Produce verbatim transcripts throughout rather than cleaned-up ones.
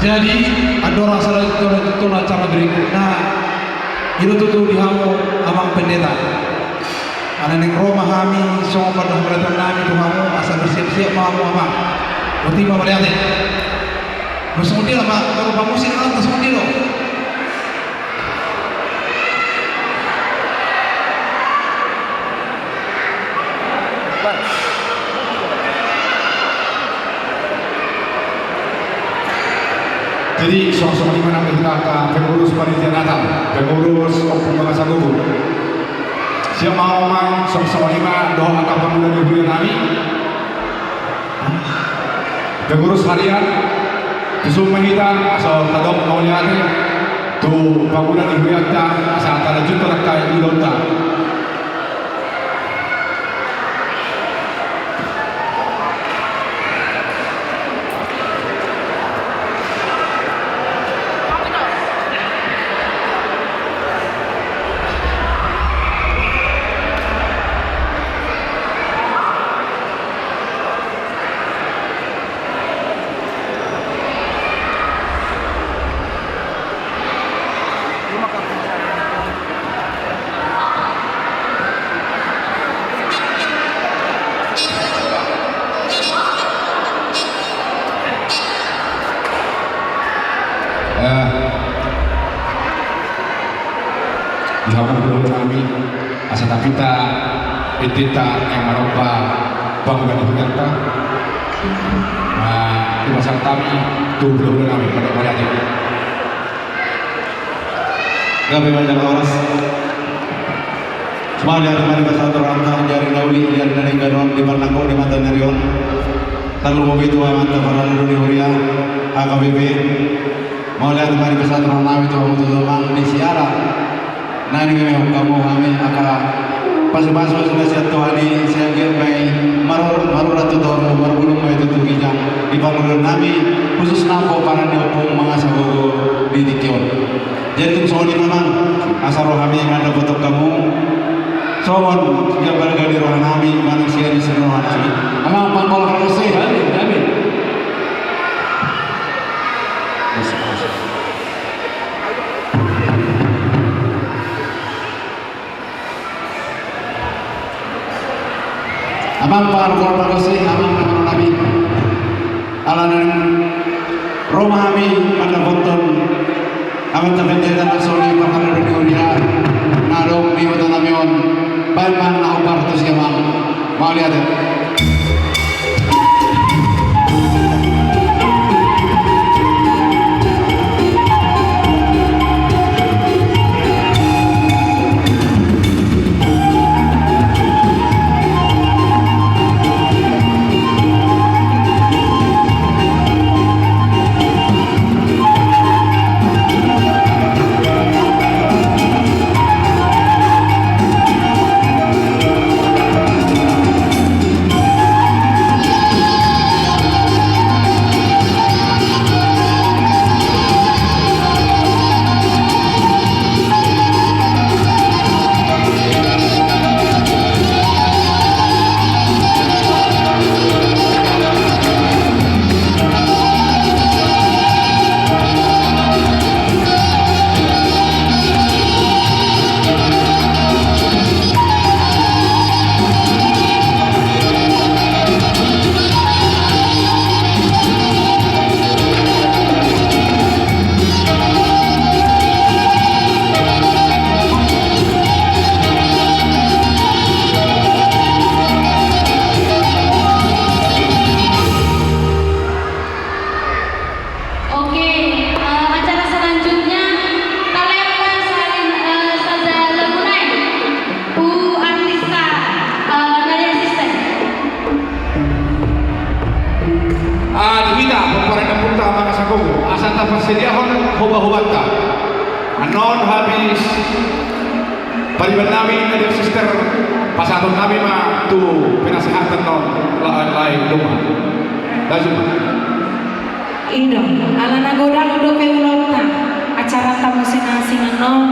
Jadi, andorang salanjuttona, lanjuttona acara berikutna, i do tutu di hamu amang pendeta. Alana naeng ro ma hami songon pandapotan nami tu hamu, asa bersiap-siap ma hamu amang. Boti ma, mauliate. Songon dia ma, molo pamusik nangkin songon dia do. Jadi, songon i ma nang di hita angka pengurus panitia Natal, pengurus Ompung Mangasagogo. Siap ma hamu amang, songon i ma dohot angka pangula ni huria nami. Pengurus harian, tuson ma hita, asa tadok mauliate tu pangula ni hurianta, asa talanjuthon angka idaonta. Eh, di hamu hulahula nami, asa tapita endenta naeng manomba pangula ni hurianta. Nah, di pasahat hami tu hulahula nami, pada pada aja. Gabe ma jala horas. Mauliate ma di pasahat rohanta di ari na uli, di ari na denggan on, di parnangkok ni mata ni ari on. Tarlumobi tu amanta parhalado ni huria H K B P. Mauliate ma di pasahat roha nami tu hamu tutu amang, di siala na nibeehon hamu hami angka pasupasu na sian Tuhan i, sai anggiat ma i maror, marurat tu toru, marbulung ma i tu ginjang di parngoluon nami, khususna pomparan ni Ompung Mangasagogo di tingki on. Jadi tung songon i ma amang, asa ro hami mandapothon hamu songon sian balga ni roha nami manang sian isi ni roha nami. Amang, pangkol halusi. Amin, amin. Amang, pangkol halusi, amang, amang nami. Alana naeng ro ma hami mandapothon amanta pendeta na soli parhalado ni huria na adong di huta nami on. Baen ma na hombar tusi amang. Mauliate. Oke, eh, acara selanjutnya, talempar salin, eh, sada lagu nai. Tu artista, eh, Nadia Sister. Ah, di hita, pomparan ni Ompunta Mangasagogo, asa taparsadiahon hoba-hobanta. Annon habis pariban nami Nadia Sister, pasahaton nami ma tu penasehat annon, la-, lae, doma. Laju ma. I do, alana godang dope ulaonta, acaranta muse na asing annon.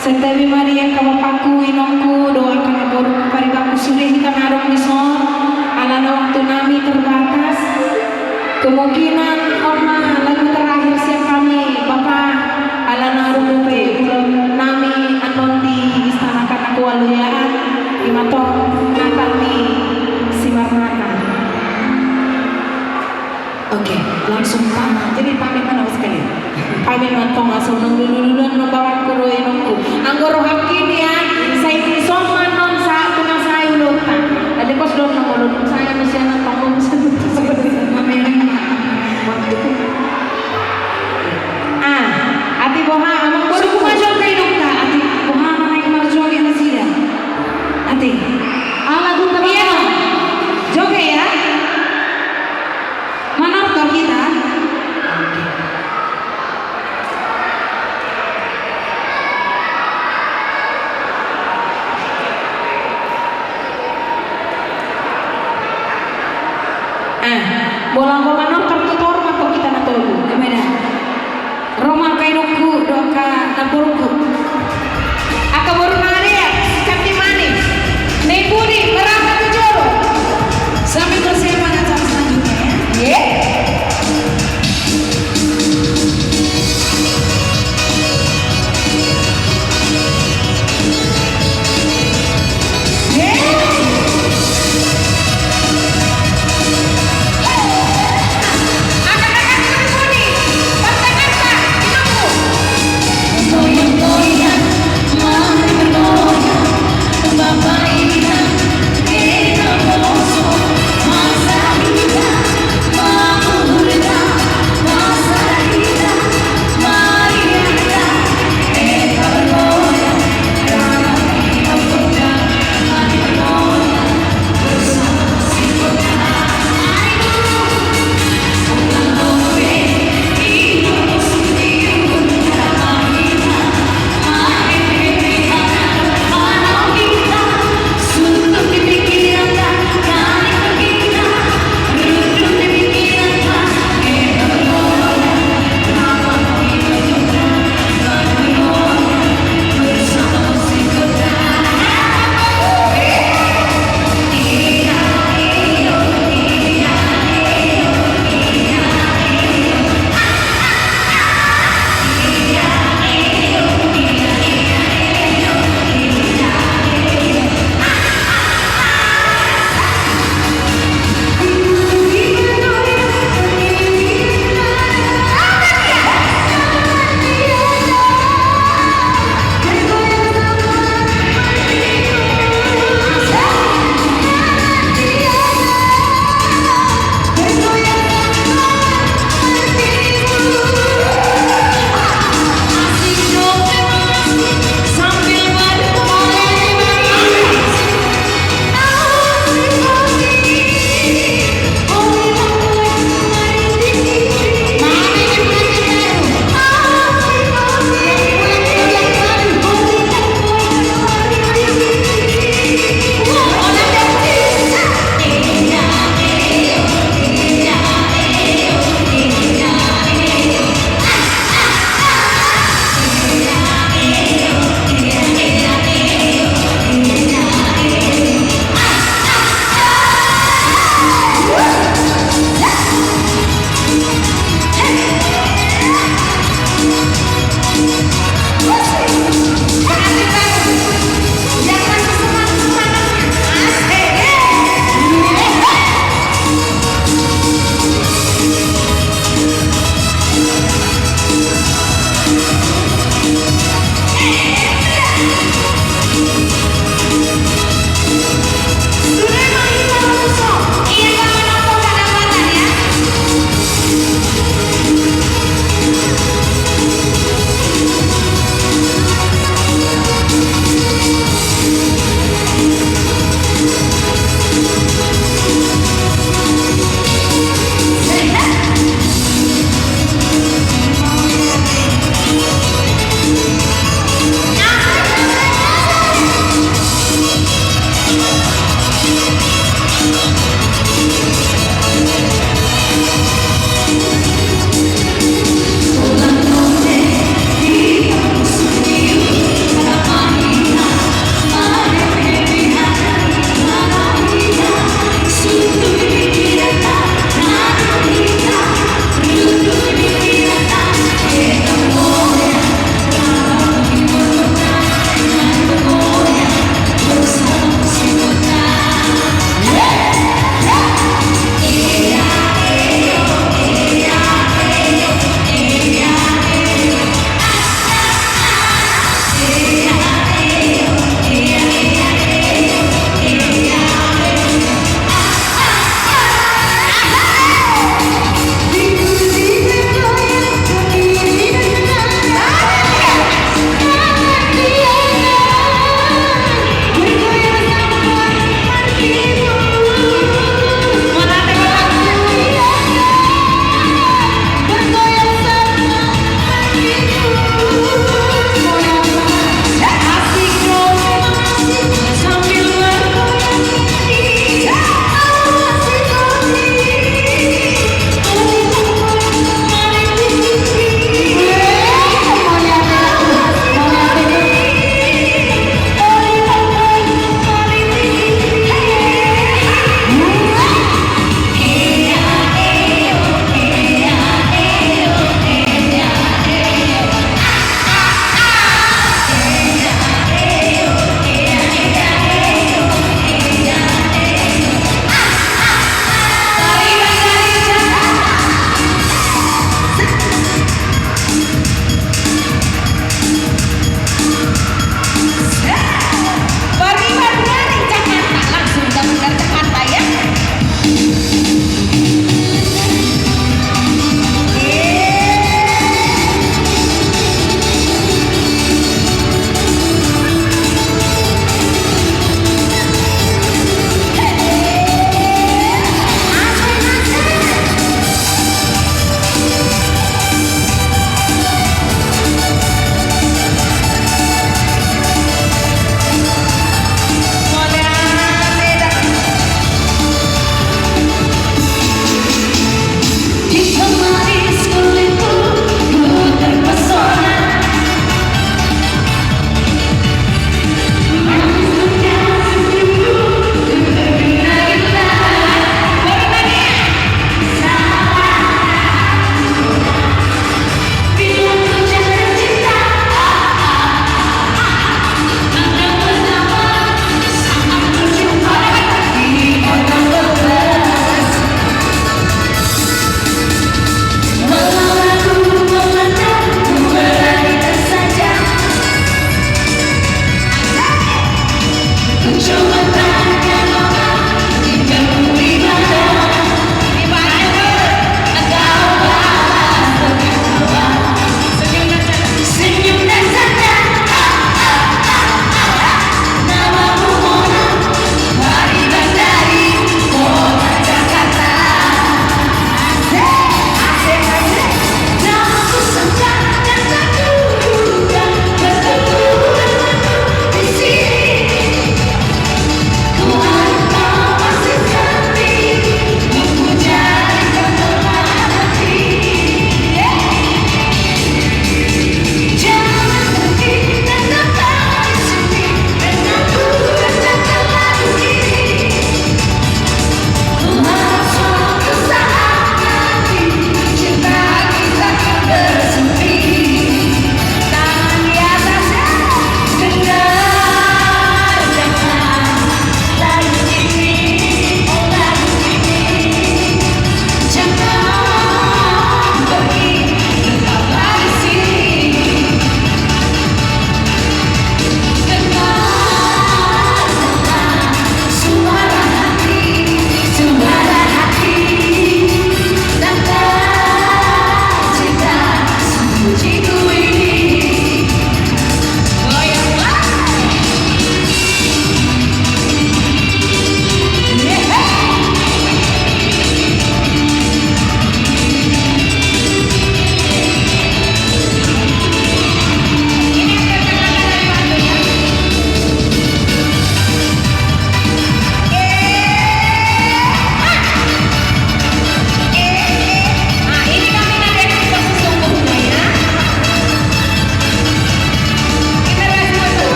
Santabi ma di angka bapakku, inongku, dohot angka namborungku, paribanku, sude hita na adong dison, alana waktu nami terbatas. Kemungkinan on ma lagu terakhir. Oke, langsung ma. Jadi pamit ma na sekali. Pamit ma tong, asa unang lululuan no bawangku dohot inongku. Anggo rohangki nian, sai dison ma non sa, tu na sai ulaonta. Ate pos don no molo dison sai anu sian na tong. Ah, ate boha, amang boru, ma joget inongta, ate boha, ma naeng marjoget nasida. Ate. Ala gunta. Iya. Joget ya. Manortor hita. Ah, molo anggo manortor tu toru ma tong hita na tolu. Ema da. Ro ma angka inongku dohot angka namboruku. Angka boru na ade, cantik manis. Naeng pudi, merata tu jolo. Sambil bersiap pada acara selanjutnya, ya. Ye.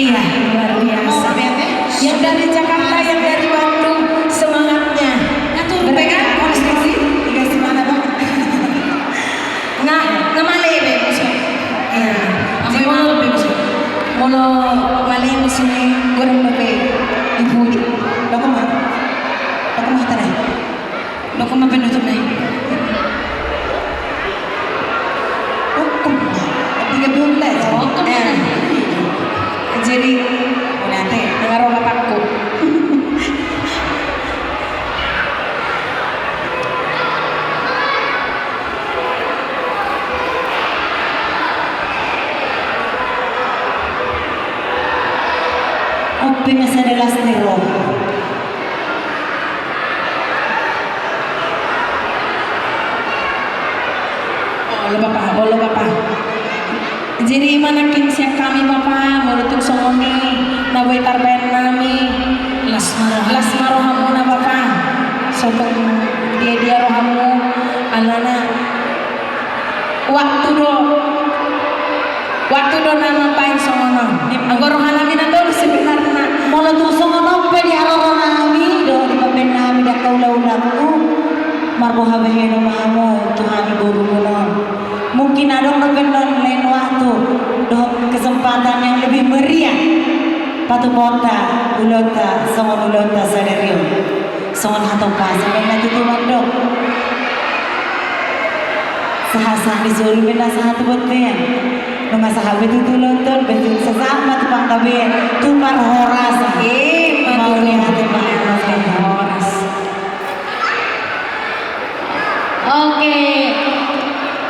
Iya, luar biasa. Yang dari Jakarta, yang dari Bandung, semangatnya. Ngatur, pegang, konsentrasi. Dikasih mana, Bang? Nga, nga male be, maksudnya. Iya. Molo male be, maksudnya. Molo male, maksudnya, goreng be. Ibu. Bagaimana? Bagaimana tadi? Bagaimana penutup, Nay? Hukum. Tiga belas. Oh, hukum. Eh. Jadi, nanti, dengar apa takut. Ope masa delas ni roh. Olo Bapa, olo Bapa. Jadi ima nangkin sian hami Bapa, molo tung songon i na boi tarbahen nami. Las ma roha. Las ma rohamuna Bapa. Sotung dia-dia rohamu, alana waktu do. Waktu do na mambahen songon on. Anggo roha nami na tolu sebenarna. Molo tung songon on pe di haroro nami dohot di pambahen nami di angka ulaulangku, marboha bahenon ma hamu tu hami borumuna on. Mungkin adong dope annon lain waktu dohot kesempatan yang lebih meriah. Patupaonta ulaonta songon ulaonta sadari on. Songon hatop hasa ma na tutu mandok. Sahat-sahat ni solu ma na sahat tu bontean. Nunga sahat be tutu ulaonta on, berarti sahat ma tu panggabean, tu parhorasan. Ima tutu. Mauliate ma. Horas. Oke.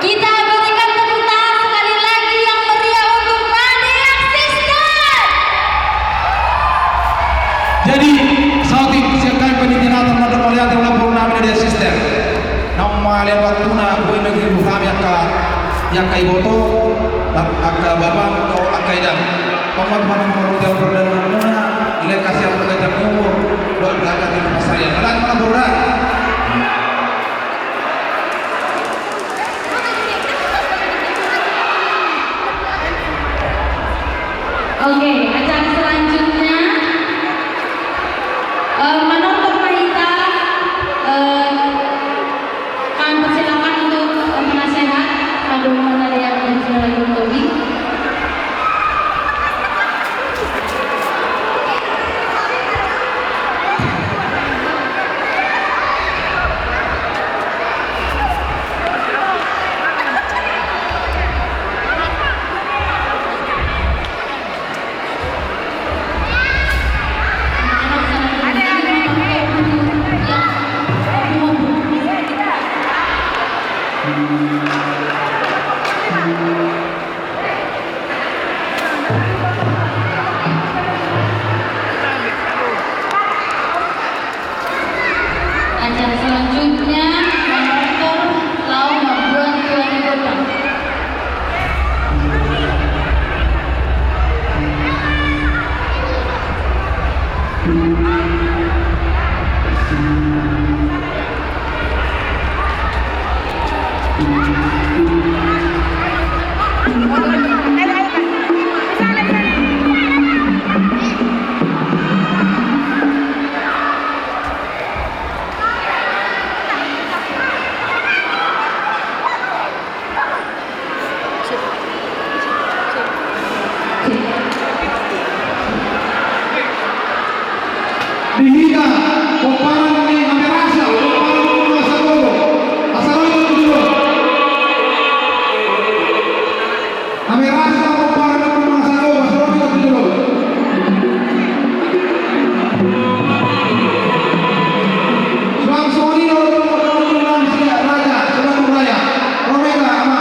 Kita berikan tepuk tangan sekali lagi yang meriah untuk Madeak Sister. Jadi, saotik sian hami panitia na mandok mauliate ma tu boru nami Madeak Sister. Naung mauliate ma tu na boi na gibur hami angka, angka iboto, angka bapa, angka inang. Pamatuhan mauliate ma tu boru nami, dilehon kasih, dilehon umur, dohot dilehon hata ni pansarian. Mauliate ma boru nami. Oke, acara selanjutnya, eh, manortor ma hita, eh, kami persilakan untuk, eh, penasehat, Pak Gubernur Madeak dan Saudara Jokowi. Acara selanjutnya, manortor laho mambuat tua ni gondang. Di hita pomparan ni Amerasa, pomparan ni Amerasa Gogo. Asa ro tu jolo. Amerasa pomparan ni Amerasa Gogo, asa ro tu jolo. Suang songon i do tu, tu, tu, tu, si Raja, Sunan Raya. Ro ma hita, Ama.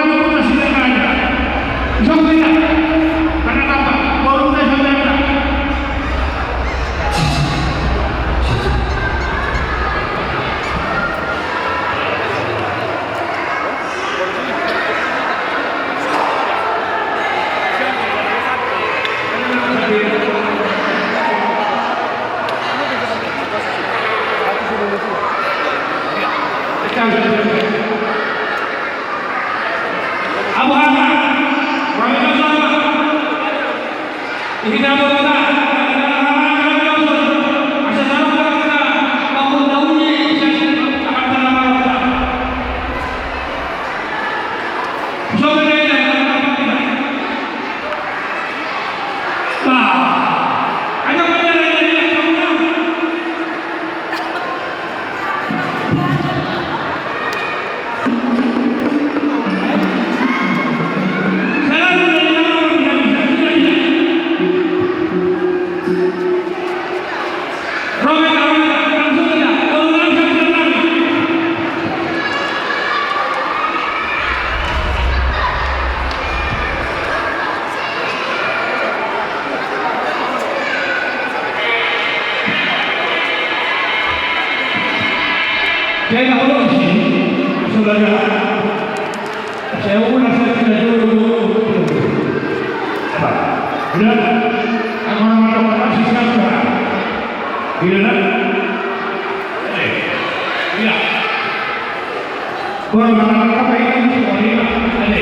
Jadi, apa lo di sini? Saudara. Saya ulang, saya tidak dulu. Apa? Udah? Aku orang macam apa sih sekarang? Gila, kan? Eh, iya. Orang macam apa ini? Ini, ini.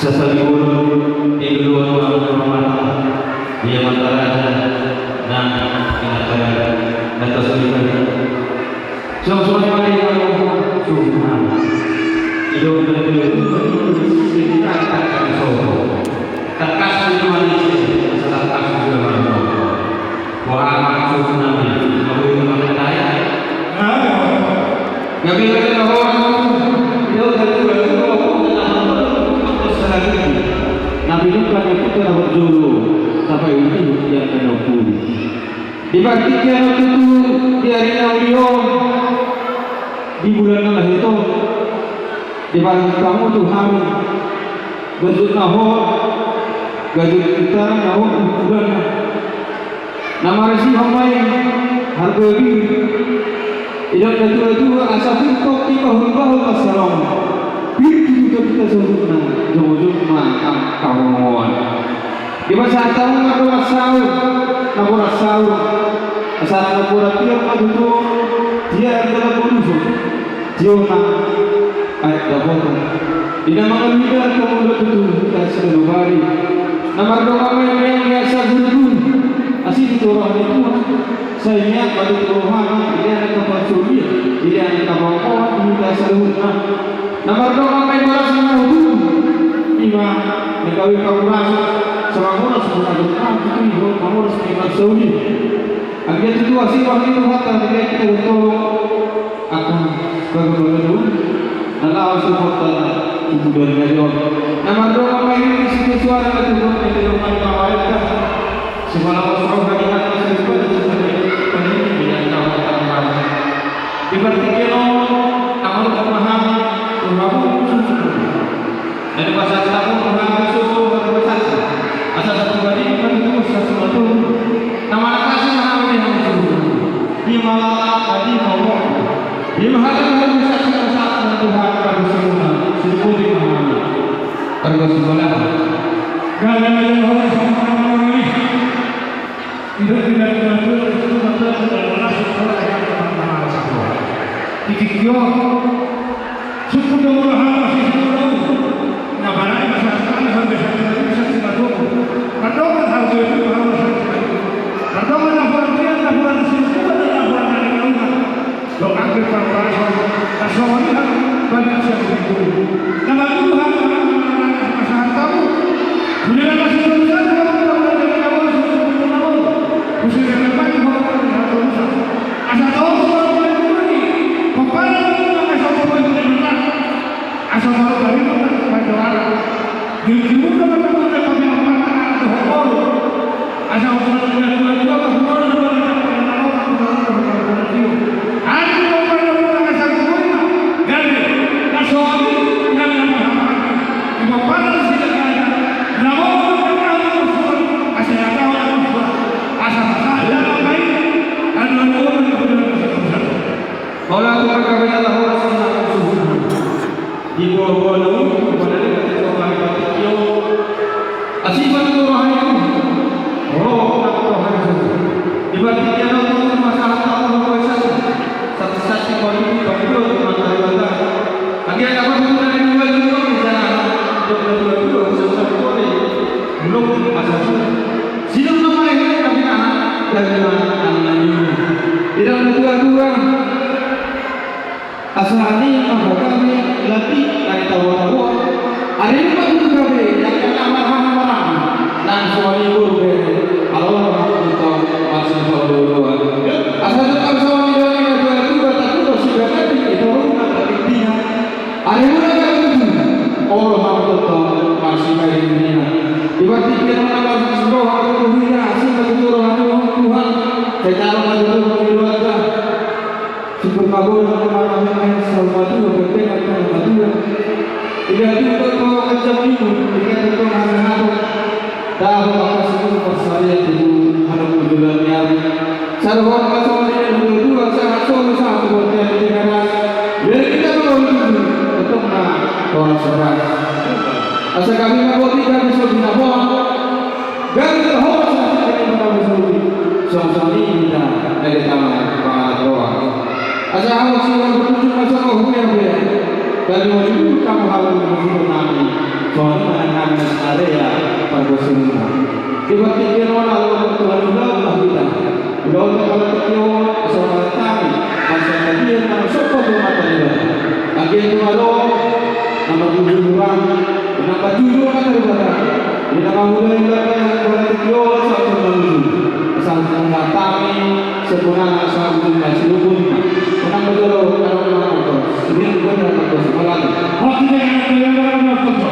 Sasali bolon di duluan orang rumah dia mata raja dan ingat raja dan tasbih. Suang-suang mari kamu suhut nami. Idok dan dulu itu cerita tak sobo. Tangkas di mari, tangkas di mari. Wah, suhut nami. Aku itu makan daya. Gabe lagi na ho. Idok dan dulu itu aku tak tahu. Aku salah lagi. Nabi Luka dia pun kena berjulu. Sampai ini yang kena pulih. Di partingkian on tutu di ari na uli on, di bulan na lahe on, dipasahat hamu tu hami gajut na hot, gajut hita na hot di bulan na. Na marisi hami harga diri. Idok na tua-tua asa pintok di bahul-bahul masalong. Pintu tutup kita sebutna, jong-jong ma angka romoan. Dipasahat hamu ma dongan saur, napuran saur. Asa napuran tiar ma tutu, tiar dalam boruso. Tiona, aek dapotan. Di na mangalida hamu do tutu, ta sinobari. Na mardongan ma i meang ni asa guru-guru. Asi di torang ni Tuhan. Sai meang ma tutu rohana, di angka parsolia, di angka pamoan, di ta saluhutna. Na mardongan ma i boras na marhutu. Ima na gabe pangurasan, sai manguras ma na dohot na tutu i dohot manguras na i marsauli. Anggiat tutu asi ma hita Tuhanta, anggiat hita dohot angka pagombalan na laho supportan tutu dari na jolo. Na mardongan ma i di situ suara na tutu, na tutu ma i pamarenta. Sipala osroha di hata sipala sipala. Di partingkian on, na mardongan ma hami tu hamu suhut. Na dipasahat hamu tu hami suhut, asa satu bari ma tutu satu batu. Na manangkasi ma hami di hamu suhut. Di malala, di mawok. Di mahala hamu saksi, saksi na Tuhan, pada semua. Sipuli ma hami. Pada semua. Gabe na jolo sama-sama. Idok di na tua-tua, di tingki on, suku Domoro Hama, si suku Domoro. Na mana i masa sekali harga satu lagi bisa kita tunggu. Pardongan harga itu harus satu lagi. Pardongan laporan dia, laporan sini, laporan dari rumah. Doa ke pangurasan, tasawalihan, banyak siap diburu. Nama Tuhan, nama Tuhan, nama Tuhan, nama Tuhan. Sudah ada sudah besar, nama Tuhan, nama Tuhan, nama Tuhan. Sudah ada banyak orang yang tahu. Asa tahu semua orang ini. Kepala Tuhan, nama Tuhan, nama Tuhan. Asa tahu dari mana Tuhan juara. Di, di muka Tuhan, nama Tuhan, nama Tuhan. Asa tahu dari mana Tuhan, nama Tuhan, nama Tuhan. Hola, tu marga beta la hola sina suhut. Di boha-boha na uli, boha na lebat, di tonga ni partingkian on. Asi ma tutu roha ni Tuhan. Ro ma tutu roha ni Tuhan. Di partingkian on tutu masalah tahu na poesa tu. Satu-satu kau ini, kau itu, kau mata di mata. Anggiat apa tutu na dua, dua, di sana. Dua, dua, dua, dua, satu-satu kau ini. Belum masa tu. Sidung nama ini, tapi anak, dari anak, anak ini. Tidak ada dua-dua. Asa ani ma hagabe lati na nitaboa-taboa. Ari nunga tutu gabe, jala na marhaha-haha. Nang soal i boru be, alo ma tutu tau, masih soal dua-dua. Asa tutu soal i dua-dua, tutu si berarti, itu rumah tapi dia. Ari nunga gabe tutu, olo ma tutu tau, masih kayak ini. Ibarat dia nama masih roha tutu dia, asing tutu roha Tuhan. Secara tutu keluarga. Syukur kabul, nama-nama yang selalu maju, berpegang pada maju. Tidak cukup kau macam minggu, tidak cukup nasihat. Dah, apa syukur persarian itu, anak perjuangan yang. Sarwa kasih yang dua, sangat solu, sangat seperti yang dikatakan. Biar kita mau itu, tetap nak orang sehat. Asa kami mau tidak bisa binaboa. Songon i hita na di tama pangarantoan. Asa hamu songon berujung masa kau huya huya. Kali mau dulu kamu hamu di masjid nami. Songon i manang nami na area parbosimuna. Di waktu dia nona lalu Tuhan udah udah kita. Udah udah kalau kecil asal kami. Masa tadi yang nang sopo tu mata dia. Akhirnya tu alo. Nama dulu orang. Nama dulu orang tu orang. Di tengah mulai dari yang berarti kio satu minggu. Asal mengatami sebenarnya satu minggu masih lubung. Menang betul kalau menang betul. Sebenarnya bukan dalam betul sekolah. Hati dengan yang dalam betul.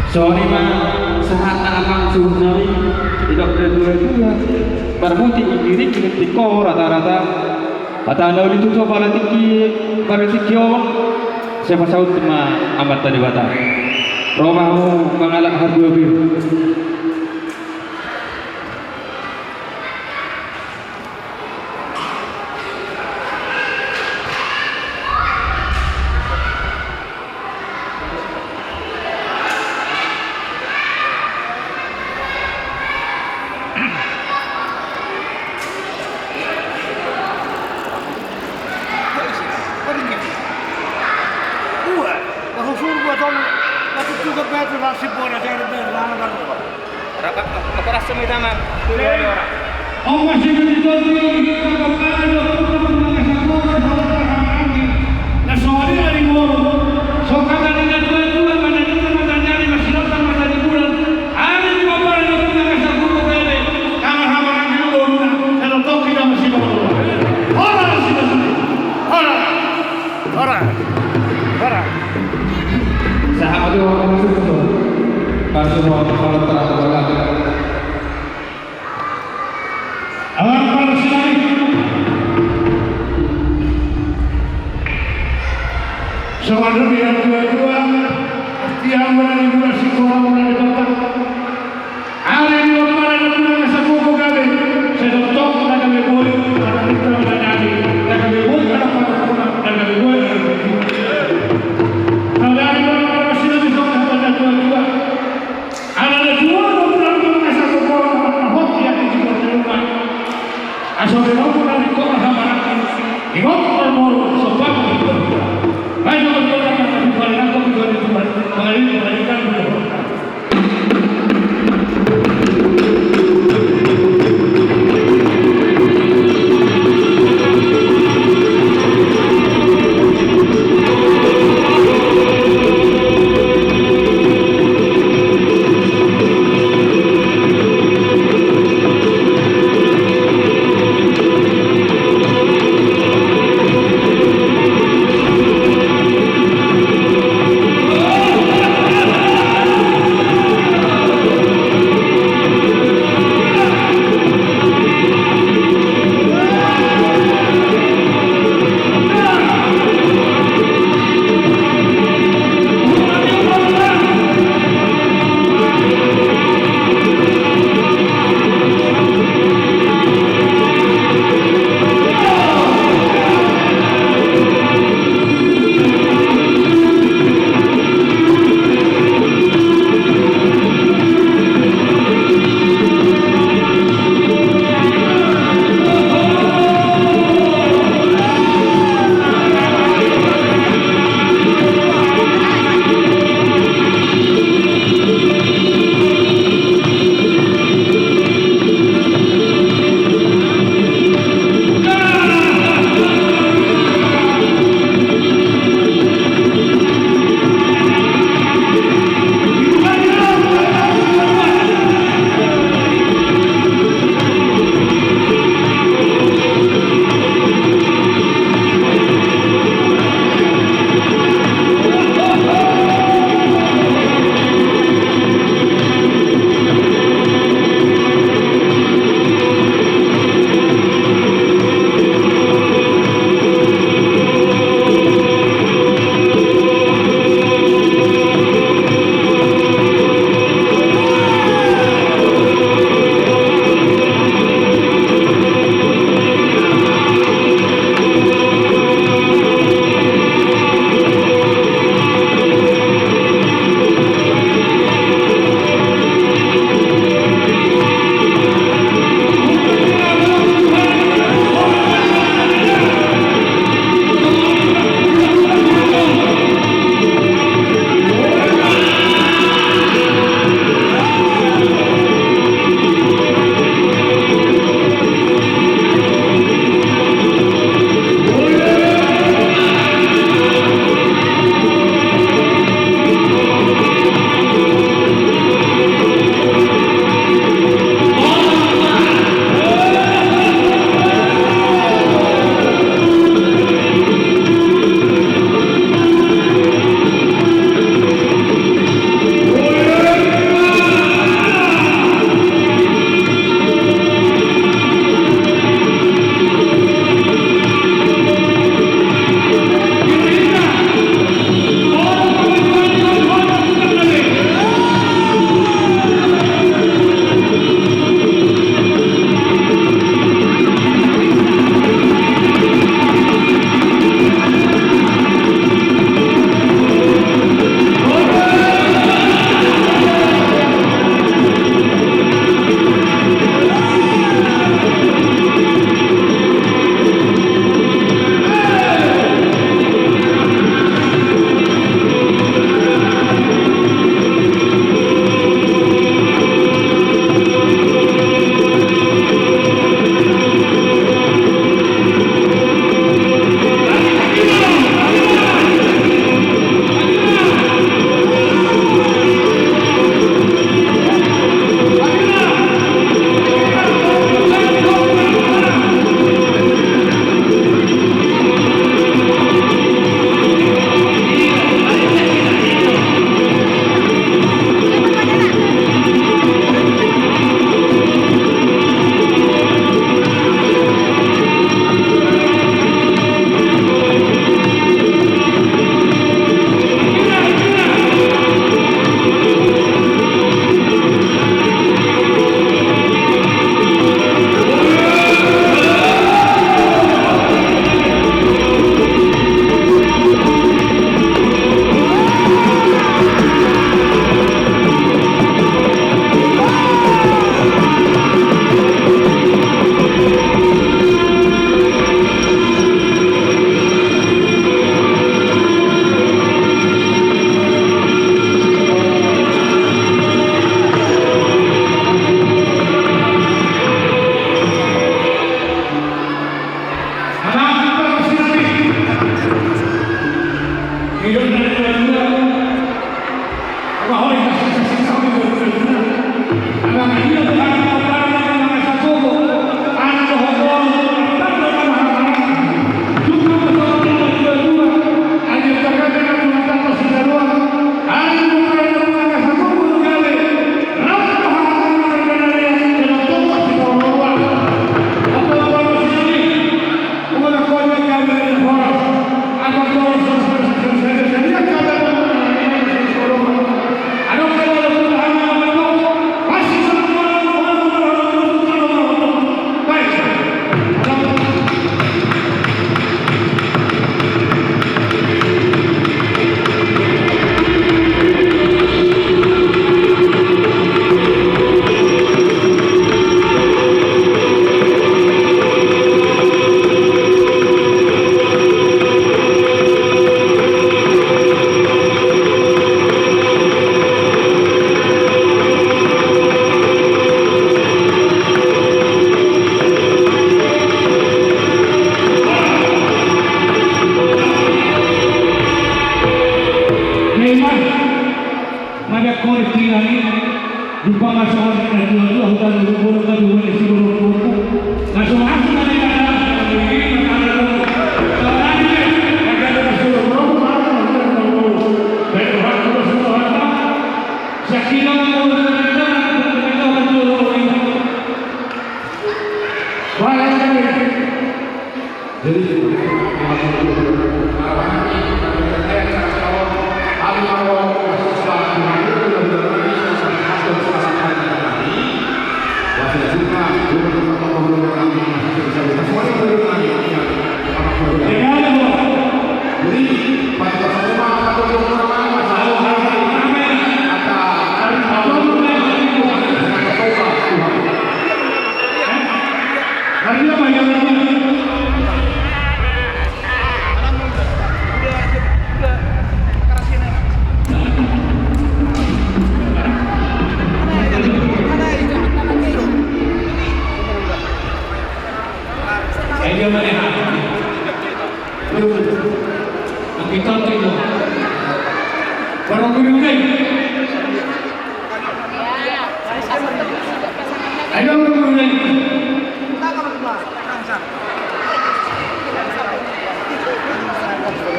Songon i ma sahat na amang suhut nami, didok do tutu, parbuti inggiring inggiring tingko rata-rata. Hata na uli tutu pala tingki, pala tingki on, sai pasaut ma Amanta Debata. Ro ma hamu mangalap harbue bir. Rapat, rapat, rapat, rapat. Oma, si Medi Tondi, di Kabupaten Lombok, Kabupaten Lombok, Kabupaten Lombok, na so adong di boru, so hata ni natuatua, mata ni, mata ni ari, masilapan mata ni bulan, ari ni bapa na punna na sakuku bebe, tangan hamaranggi ni boruna, kalau toki na masih baru. Horas, horas, horas. Horas. Horas. Sahat ma tu, horas tu. Pasu mo, kalau terang, kalau terang. Awan, kalau sini. Selamat datang, yang tua-tua. Tiang mana di bulan si, orang mana di kota. Ari ni bapa na punna na sakuku gabe, sai tongtong na gabe boi, anak ni punna na gabe, na gabe boi, anak punna na gabe boi. Sadari ma na punna na sila di songka na tua-tua. Anak na tua na punna na sakuku, na hot ya di sini di rumah. Asa be na punna di kota hamaranggi, di kota boru, sopan di kota. Maju ke kota, di kota, di kota, di kota, di kota.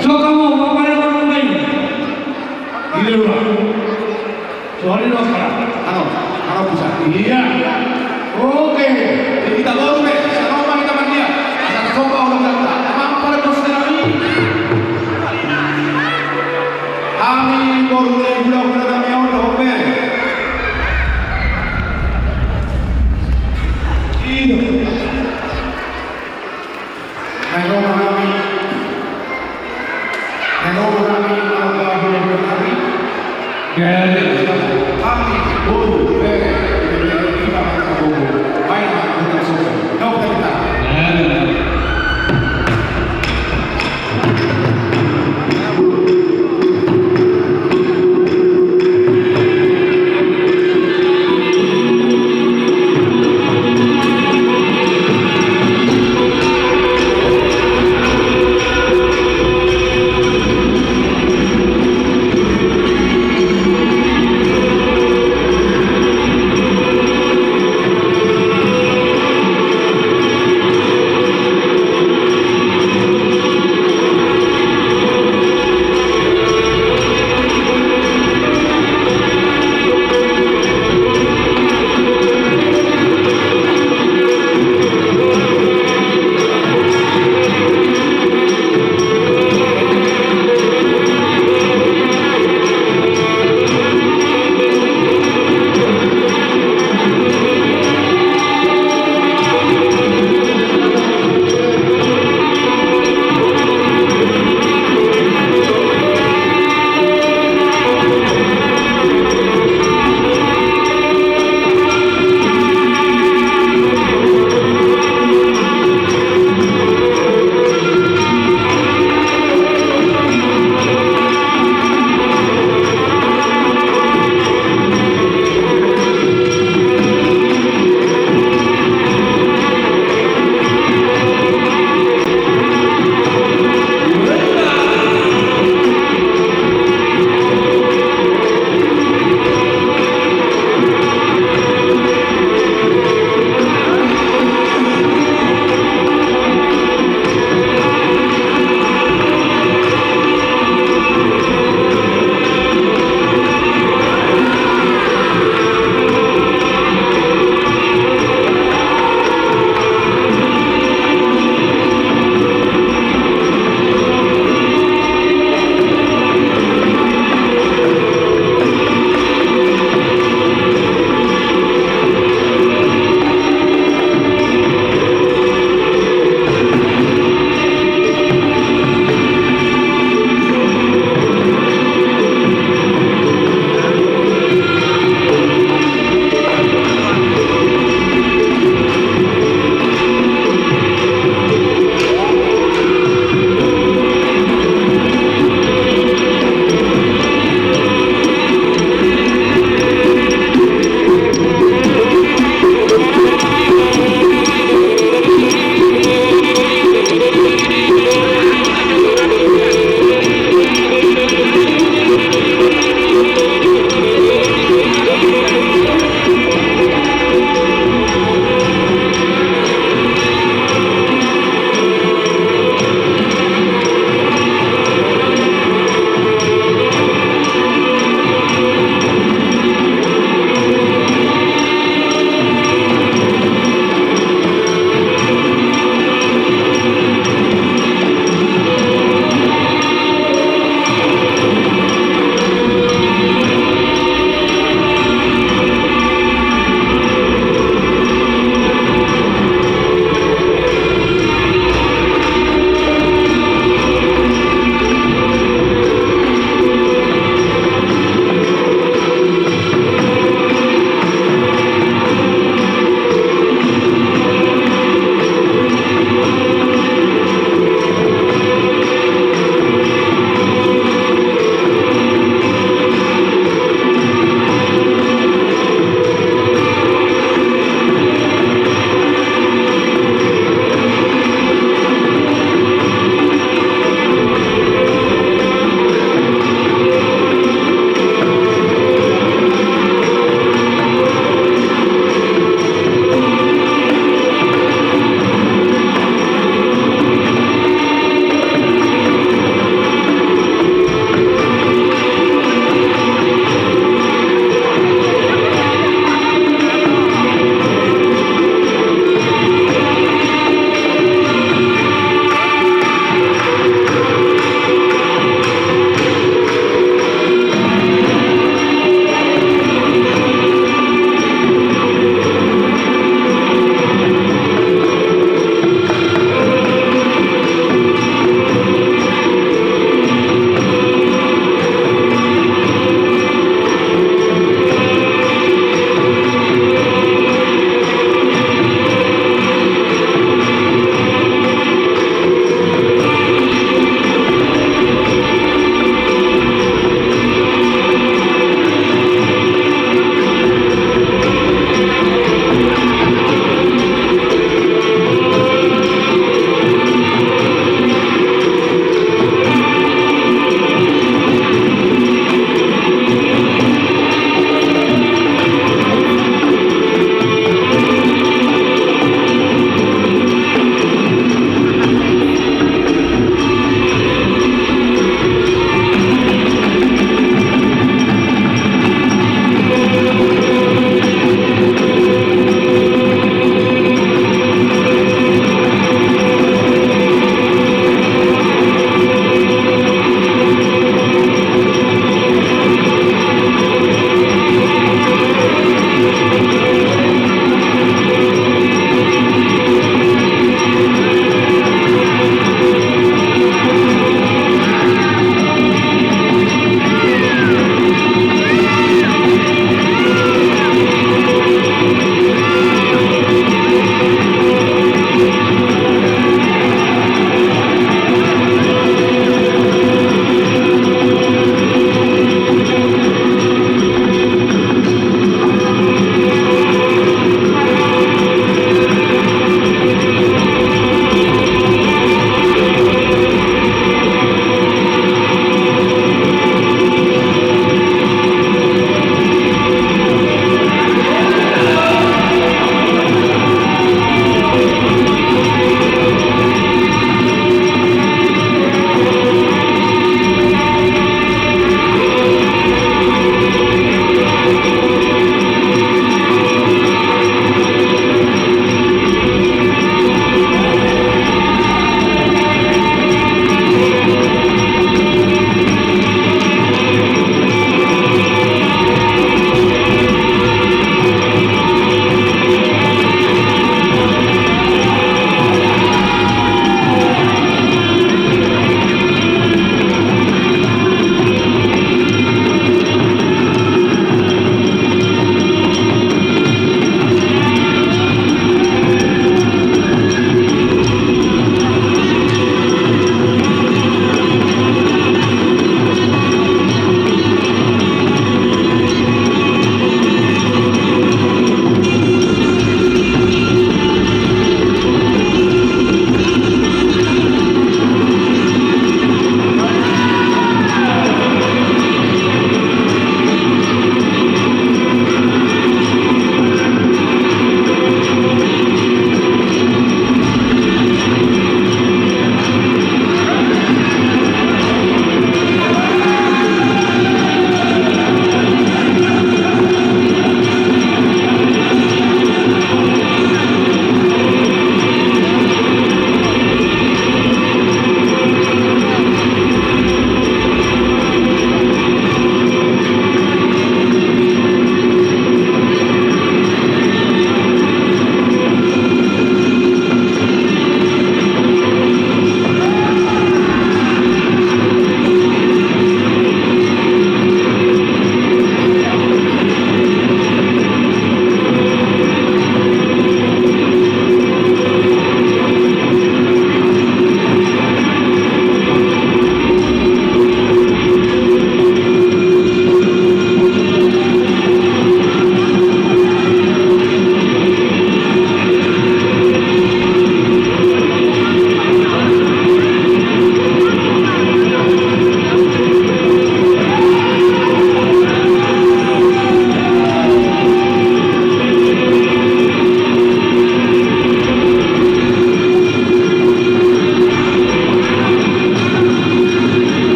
Soka mo, mo pare mo nai. Iya, Bang. Soalnya lo sekarang. Ano, ano bisa. Iya. Oke. Jadi kita baru deh. Sama kita mandia. Asal coba orang kata. Emang pada bos kami. Kami baru deh, bulan-bulan kami on, oke. Iya. Halo, halo. Halo, halo, halo, halo, halo. Ya, ya. Kami, oh, eh, eh, eh.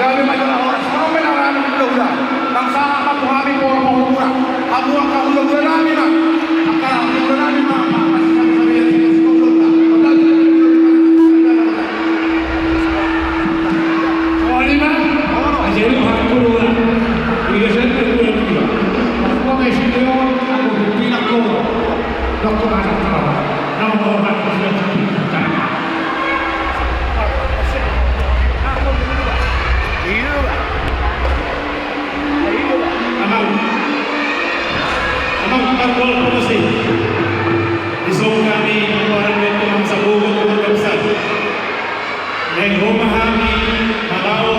Gabe ma jala horas, songon i ma na rame hulahula. Nang sahat ma tu hami pohon-pohon murah. Hamu angka hulahula nami ma. Angka hulahula nami ma. Amang, amang, amang, parpol promosi. Dison hami, parpol promosi, amang, sabugo keluarga besar. Naeng ro ma hami mangalo.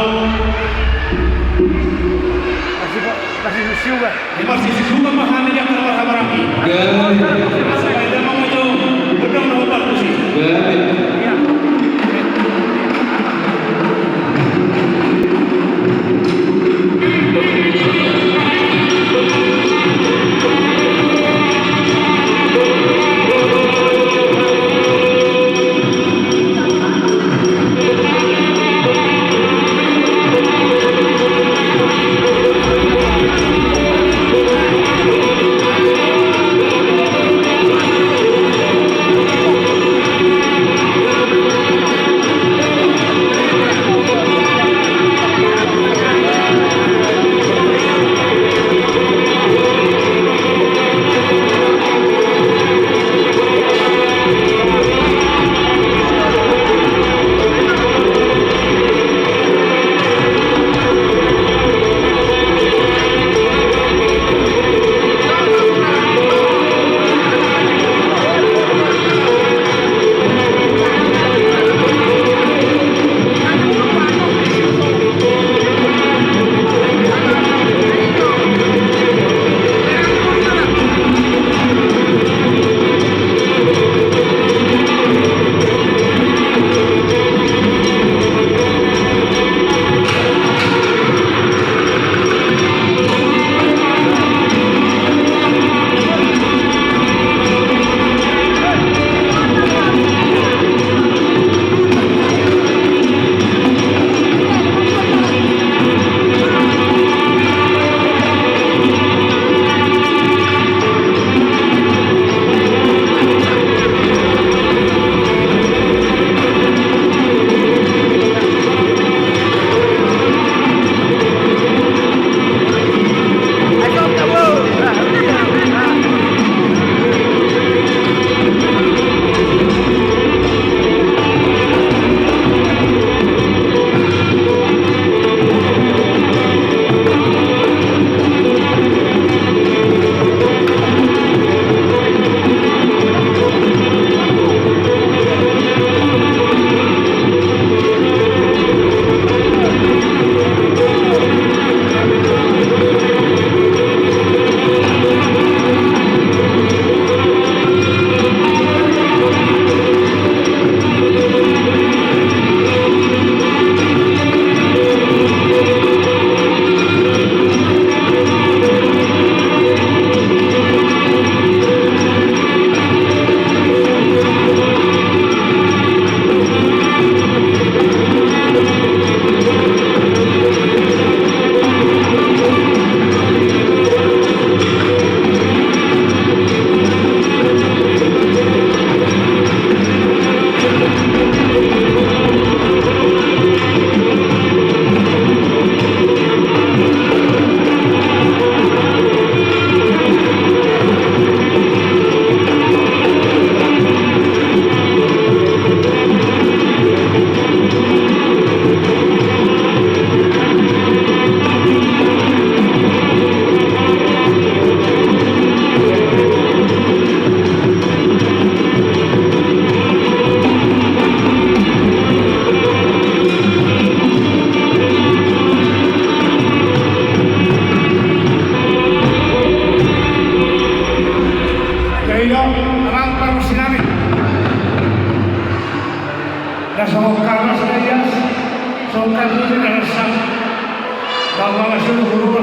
Masih, masih susu, Bang. Ima sisi suka mahani dia kena marhabarami. Gabe. Asa ida ma majo, pedang na opat tusi. Gabe.